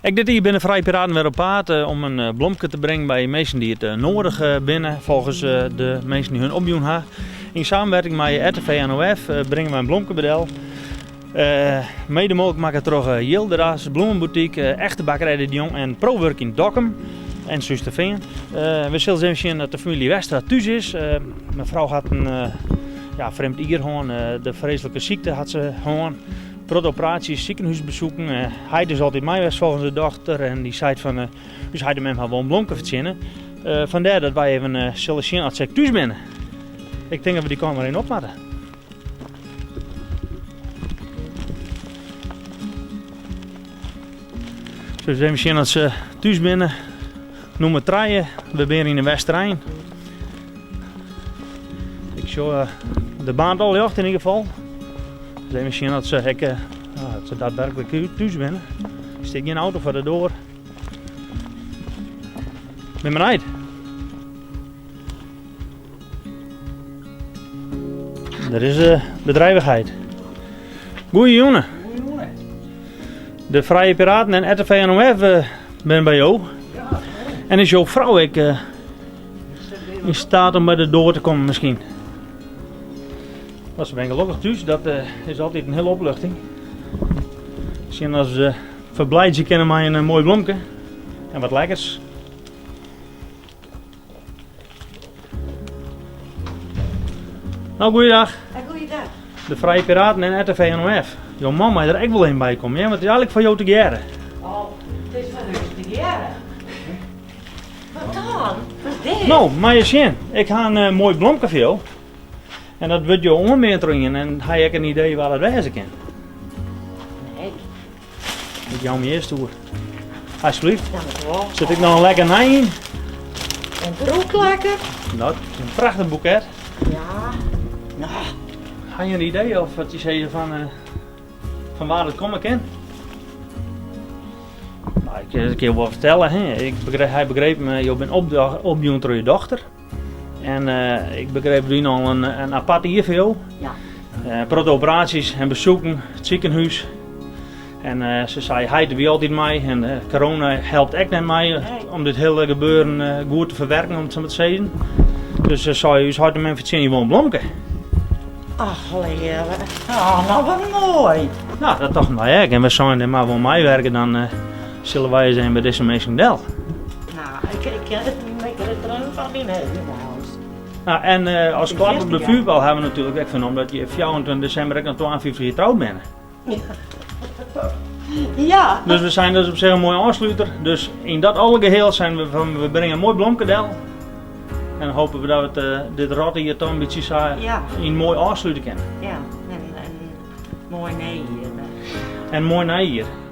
Ek dit jier binne de Vrije Piraten wer op paad om in blomke te bringen by minsken dy't it noadich binne, folgens de minsken dy't hun opjûn ha. Yn samenwerking mei RTV NOF bringe wy in blomke by del. Mede mooglik makke troch Jilderas, Bloemenboutique, Echte Bakkerij De Jong en ProWurk yn Dokkum en Surhústerfean. We sille even sjen dat de famylje Westra thús is. Mefrou hat in ja, frjemd jier hân, de freeslike sykte hat se hân. Protte operaasjes, sikehûsbesoeken. Heit is altyd mei west folgens de dochter en dy seit fan ús heit en mem ha wol in blomke fertsjinne. Fandêr dat wy even sille sjen oft se ek thús binne. Ik tink dat we dy kant mar even op moatte. Dus even sjen oft se thús binne. Nûmer trije, we binne yn de Westerein. Ik sjoch de baarnt al ljocht yn ieder gefal. Dus even sjen oft se ek dat se daadwerklik thús binne. Der stiet gjin auto foar de doar. Bin benijd. Der is eh, bedrijvigheid. Goeie De Vrije Piraten en RTV NOF eh, binne by jo. Ja. En is jo frou ek eh, yn steat om by de doar te kommen miskien? No, se binne gelokkich thús, dat is altyd in hiele opluchting. Sjen as se ferblijdzje kinne mei in moai blomke en wat lekkers. No, goeiedag. Goeiedag. De Vrije Piraten en RTV NOF. Jo man mei der ek wol even by komme, want it is eigenlik foar jo tegearre. Oh, it is foar ús tegearre. Wat dan? Wat is dit? No, meie je sjen. Ik ha in moai blomke foar jo. En dat wurdt jo oanbean troch ien en ha je ek in idee wa dat wêze kin? Nee. Ik jou my earst oer. Alsjeblieft. Dankjewol. Sit ek noch in lekkernij yn. En it rûkt lekker. No, it is in prachtich boeket. Ja. No. Ha je in idee of wat je sizze fan, uh, fan wa dat komme kin? No, ik, ik kin jo wol fertelle, hè. Ik begreep, hy begreep me, jo binne opjûn troch je dochter. En uh, ik begreep wie al in, in apart jier foar jo. Ja. Uh, protte operaasjes en besoeken, it sikehûs. En uh, se sei, heit wie altyd mei en uh, corona helpt ek net mei nee. om dit hiele gebeuren uh, goed te ferwerken, om it sa mar te sizzen. Dus se sei, ús heit en mem fertsjinje wol in blomke. Ach, leave. Oh, no wat moai. No, dat tochten wy ek. En we seinen, der moat wol meiwerke, dan uh, sille wy ris even by dizze minsken del. No, ik, ik kin it net lekkere fan myn hiele No, en uh, as klap op de vuurbal ha we natuerlik ek fernommen dat je 24 desimber ek noch 52 jier troud binne. Ja. Dus we seinen, dat is op sich in moaie ôfsluter. Dus yn dat alle geheel seinen we fan, we bringe in moai blomke del. En dan hoopje we dat we it, uh, dit rotte jier toch in bytsje sa ja. yn moai ôfslute kinne. Ja, en, en moai nijjier. En moai nijjier.